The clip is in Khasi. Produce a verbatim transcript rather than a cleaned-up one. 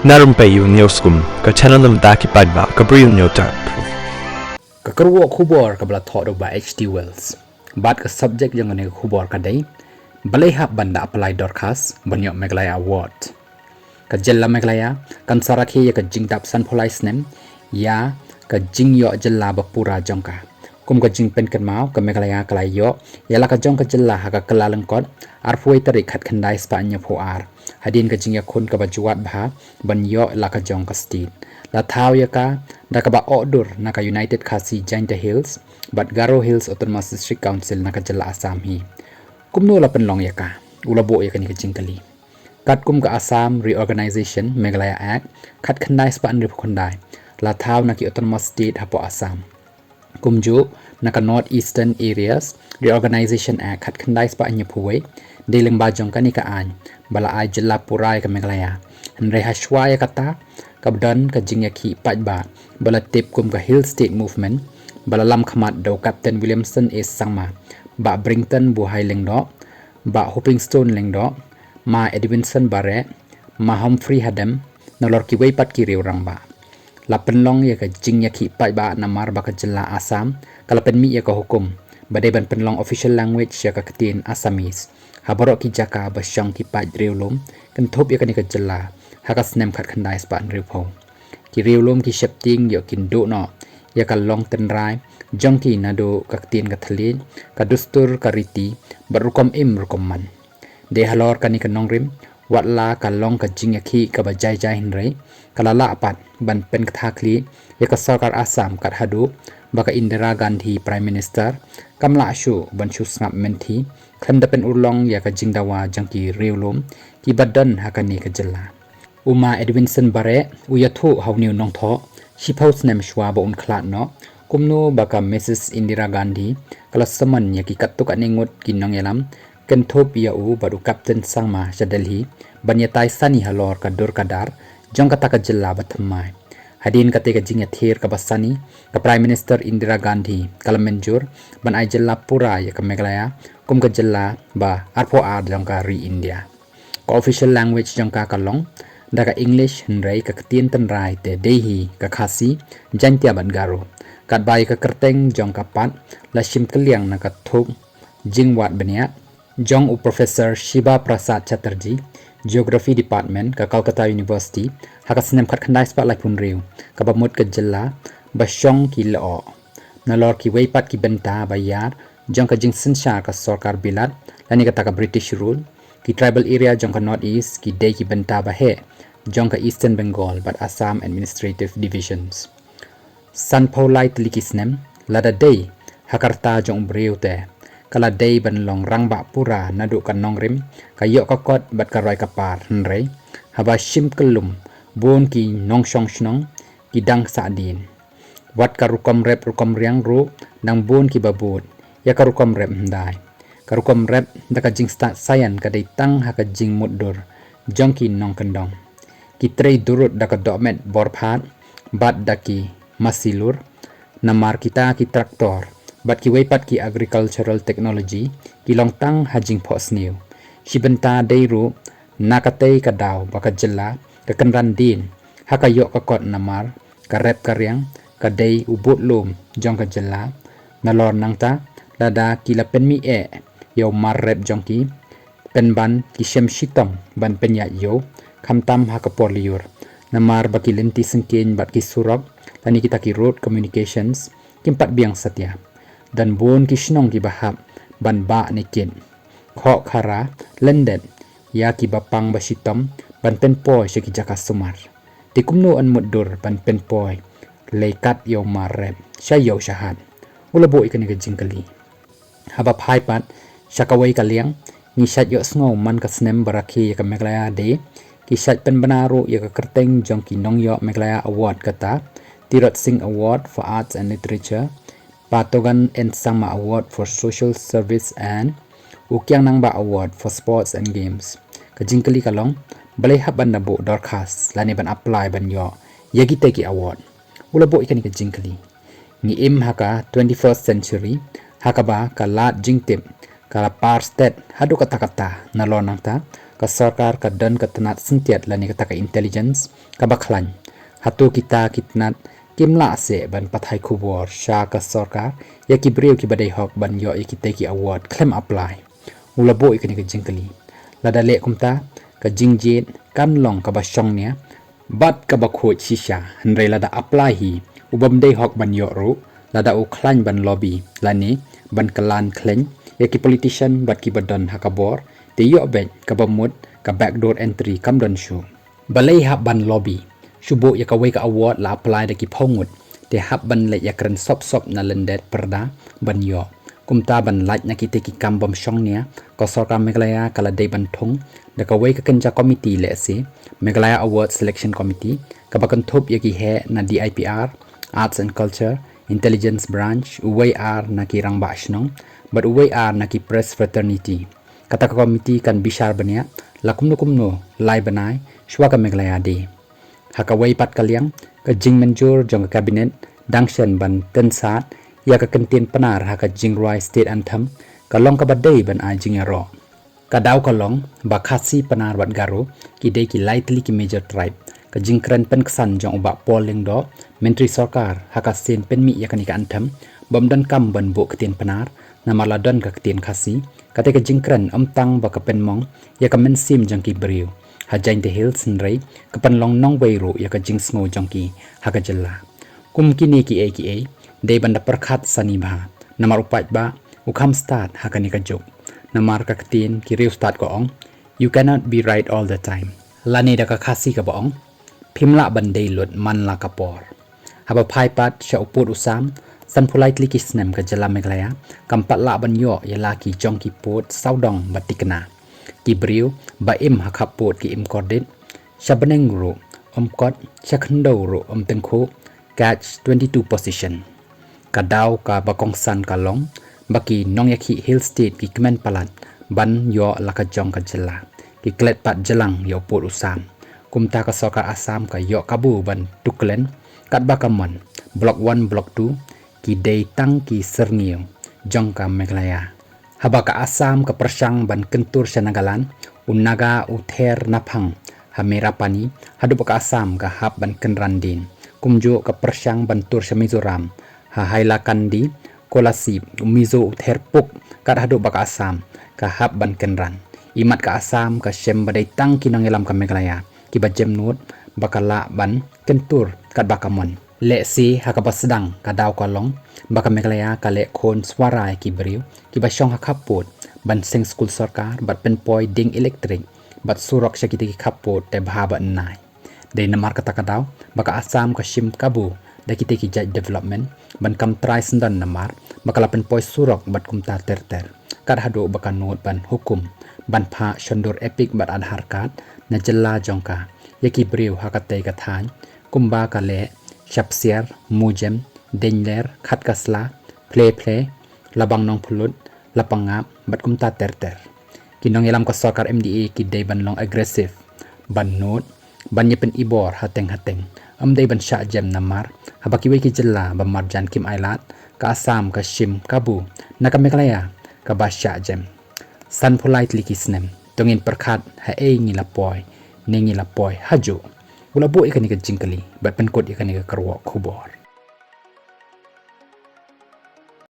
Na rympei ïa u News Kum, ka channel na bynta ki paidbah, ka Bri u Newtap. Ka kyrwoh khubor kaba la thoh da u Bah H T Wells. Bad ka subject jong kane ka khubor ka dei: Balei hap ban da apply dorkhas ban ïoh Meghalaya Award. Ka jylla Meghalaya kan sa rakhe ïa ka jingdap sanphew lai snem ïa ka jingïoh jylla ba pura jong ka. Kum ka jingpynkynmaw, ka Meghalaya ka la ïoh ïa la ka jong ka jylla ha ka Kyllalyngkot, arphew tarik Khatkhyndai spah hynñiewphew ar, hadien ka jingïakhun kaba jwat bha ban ïoh la ka jong ka state. La thaw ïa ka da kaba ohdur na ka United Khasi Jaintia Hills bad Garo Hills Autonomous District Council na ka jylla Assam hi. Kumno la pynlong ïa ka? U la buh ïa kane ka jingkylli. Katkum ka Assam Reorganisation Meghalaya Act khatkhyndai spah hynriewphew khyndai, la thaw na ki Autonomous State hapoh Assam, kumjuh na ka North Eastern Areas Reorganisation Act khatkhyndai spah hynñiewphew wei. Dei lyngba jong kane ka aiñ ba la ai jylla pura ïa ka Meghalaya. Hynrei hashwa ïa kata, ka ba don ka jingïakhih paidbah ba la tip kum ka Hill State Movement, ba la lam khmat da u Captain Williamson A Sangma, Bah Brington Buhai Lyngdoh, Bah Hopingstone Lyngdoh, Ma Edwinson Bareh, Ma Humphrey Hadem, nalor kiwei pat ki riew rangbah. La pynlong ïa ka jingïakhih paidbah namar ba ka jylla Assam ka la pynmih ïa ka hukum ba dei ban pynlong official language ïa ka ktien Assamese ha baroh ki jaka ba shong ki paid riewlum, kynthup ïa kane ka jylla, ha ka snem khatkhyndai spah hynriewphew. Ki riewlum ki sheptieng ïoh kin duh noh ïa ka long tynrai jong ki naduh ka ktien ka thylliej, ka dustur ka riti, bad rukom im rukom man. Dei halor kane ka nongrim, wat la ka long ka jingïakhih kaba jai jai hynrei, ka la lah pat ban pynkthah khlieh ïa ka sorkar Assam kat haduh ba ka Indira Gandhi Prime Minister kam lah shuh ban shu sngap mynthi khlem da pynurlong ïa ka jingdawa jong ki riewlum kiba don ha kane ka jylla. U Ma Edwinson Bareh u ïathuh ha une u nongthoh, shiphew snem shwa ba un khlad noh, kumno ba ka Mrs Indira Gandhi ka la summon ïa ki katto katne ngut ki nongïalam, kynthup ïa u bad u Captain Sangma sha Delhi, ban ïatai sani halor ka dur ka dar jong kata ka jylla ba thymmai. Hadien kata ka jingïathir kaba sani, ka Prime Minister Indira Gandhi ka la mynjur ban ai jylla pura ïa ka Meghalaya kum ka jylla ba arphew ar jong ka ri India. Ka official language jong ka ka long da ka English, hynrei ka ktien tynrai te dei hi ka Khasi, Jaintia bad Garo. Katba ïa ka kyrteng jong ka pat la shim kylliang na ka thup jingwad bniah jong u Professor Shiba Prasad Chatterjee, Geography Department, ka Calcutta University, ha ka snem khatkhyndai spah laiphew hynriew, kaba mut ka jylla ba shong ki lyoh. Nalor kiwei pat ki bynta ba ïar jong ka jingsynshar ka sorkar Bilat lane kata ka British rule, ki tribal area jong ka North East ki dei ki bynta ba heh jong ka Eastern Bengal bad Assam Administrative Divisions. Sanphew lai tylli ki snem, lada dei ha ka rta jong u briew te, ka la dei ban long rangbah pura naduh ka nongrim, ka ïoh ka kot bad ka roi ka par, hynrei haba shim kyllum, bun ki nongshong shnong ki dang sahdien. Wat ka rukom rep rukom riang ruh dang bun kiba bud ïa ka rukom rep hyndai. Ka rukom rep da ka jingstad saian ka dei tang ha ka jingmutdur jong ki nongkyndong. Ki trei durut da ka dohmet borphad bad da ki masilur, namar kita ki tractor bad kiwei pat ki agricultural technology ki long tang ha jingphohsniew. Shi bynta dei ruh na katei ka daw ba ka jylla ka kynran dien ha ka ïoh ka kot namar ka rep ka riang ka dei u budlum jong ka jylla. Nalor nangta, lada ki la pynmih eh ïa u mar rep jong ki, pynban ki shem shitom ban pynïaid ïew, khamtam ha ka por lyiur, namar ba ki lynti syngkien bad ki surok lane kita ki road communications kim pat biang satia. Don bun ki shnong kiba hap ban bah ne kit, khoh khara, lyndet ïa kiba pang ba shitom ban pynpoi sha ki jaka sumar. Te kumno yn mutdur ban pynpoi lei kat ïa u mar rep sha ïew sha hat? U la buh ïa kane ka jingkylli. Haba phai pat sha kawei ka liang, ngi shait ïohsngew man ka snem ba rakhe ïa ka Meghalaya Day, ki shait pynbna ruh ïa ka kyrteng jong ki nongïoh Meghalaya Award, kata Tirot Sing Award for Arts and Literature, Patogan N Sangma Award for Social Service and u Kiang Nangbah Award for Sports and Games. Ka jingkylli ka long, balei hap ban da buh dorkhas lane ban apply ban ïoh ïa kita ki award? U la buh ïa kane ka jingkylli. Ngi im ha ka twenty-first century, ha kaba ka lad jingtip ka la par stet haduh katta katta. Nalor nangta, Ka sorkar ka don ka tnat syntiat lane kata ka intelligence kaba khlaiñ. Hato kita ki tnat kim lah seh ban pathai khubor sha ka sorkar ïa ki briew kiba dei hok ban ïoh ïa kita ki award khlem apply? U la buh ïa kane ka jingkylli. Lada leh kumta, ka jingjied kan long kaba shongnia bad kaba khuid shisha, hynrei lada apply hi, u bym dei hok ban ïoh ruh, lada u khlaiñ ban lobby lane ban kylan khlaiñ ïa ki politician bad kiba don ha ka bor, te ïoh beit kaba mut ka backdoor entry kam don shuh. Balei hap ban lobby? Shu buh ïa kawei ka award la apply da ki phew ngut, te hap ban leit ïakren sop sop na lyndet pyrda ban ïoh. Kumta ban lait na kita ki kam bym shongnia, ka sorkar Meghalaya ka la dei ban thung da kawei ka kynja committee, lehse Meghalaya Award Selection Committee, kaba kynthup ïa ki heh na D I P R, Arts and Culture, Intelligence Branch, uwei ar na ki rangbah shnong bad uwei ar na ki press fraternity. Kata ka committee kan bishar bniah la kumno kumno lai bnai shuwa ka Meghalaya Day. Ha kawei pat ka liang, ka jingmynjur jong ka cabinet dang shen ban tynsad ïa ka kyntien Pnar ha ka jingrwai state anthem ka long kaba dei ban ai jingïaroh. Ka daw ka long ba Khasi, Pnar bad Garo ki dei ki lai tylli ki major tribe. Ka jingkren pynksan jong u Bah Paul Lyngdoh, Myntri Sorkar, ha ka sien pynmih ïa kane ka anthem, bym donkam ban buh ktien Pnar, namar la don ka ktien Khasi. Kata ka jingkren ym tang ba ka pynmong ïa ka mynsiem jong ki briew ha Jaintia Hills, hynrei ka pynlong nongwei ruh ïa ka jingsngew jong ki ha ka jylla. Kum kine kiei kiei, dei ban da pyrkhat sani bha, namar u paidbah u kham stad ha kane ka juk. Namar ka ktien ki riewstad ka ong, "You cannot be right all the time." Lane da ka Khasi kaba ong, "Phim lah ban dei lut man la ka por." Haba phai pat sha u pud u sam, sanphew lai tylli ki snem ka jylla Meghalaya kam pat lah ban ïoh ïa la ki jong ki pud sawdong ba thikna. Ki briew ba im ha khappud ki im kordit, sha bneng ruh ym kot, sha khyndew ruh ym tyngkhuh, catch twenty-two position. Ka daw kaba kongsan ka long ba ki nongïakhih Hill State ki kmen palat ban ïoh la ka jong ka jylla. Ki klet pat jlang ïa u pud u sam. Kumta ka sorkar Assam ka ïoh kabu ban tuklen katba ka mon, Block one, Block two ki dei tang ki syrngiew jong ka Meghalaya. Haba ka Assam ka pyrshang ban kyntur sha Nagaland, u Naga u ther naphang ha Merapani, haduh ba ka Assam ka hap ban kynran dien. Kumjuh ka pyrshang ban tur sha Mizoram ha Hailakandi, Kolasib, u Mizo u ther puk, kat haduh ba ka Assam ka hap ban kynran. Imat ka Assam ka shem ba dei tang ki nongïalam ka Meghalaya kiba jemnud ba ka lah ban kyntur katba ka mon. Lehse ha kaba sdang ka daw ka long ba ka Meghalaya ka leh khun suara ïa ki briew kiba shong ha khappud ban seng skul sorkar bad pynpoi dieng elektrik bad surok sha kita ki khappud te bha ba nai. Dei namar kata ka daw ba ka Assam ka shim kabu da kita ki jait development ban kam trai syndon, namar ba ka la pynpoi surok bad kumta ter ter. Kat haduh ba ka nud ban hukum ban phah shondur EPIC bad Aadhaar card na jylla jong ka ïa ki briew ha katei ka thaiñ, kumba ka leh Shapsiar, Mujem, Deiñler, Khatkasla, Phle Phle, Labang Nongphulut, Lapangap bad kumta ter ter. Ki nongïalam ka sorkar MDA ki dei ban long aggressive, ban nud, ban ïa pynibor hateng hateng. Ym dei ban shah jem, namar haba kiwei ki jylla ba marjan kim ailad, ka Assam ka shim kabu na ka Meghalaya kaba shah jem. Sanphew lai tylli ki snem, to ngin pyrkhat ha ei ngi la poi, ne ngi la poi hajuh? U la buh ïa kane ka jingkylli bad pynkut ïa kane ka kyrwoh khubor.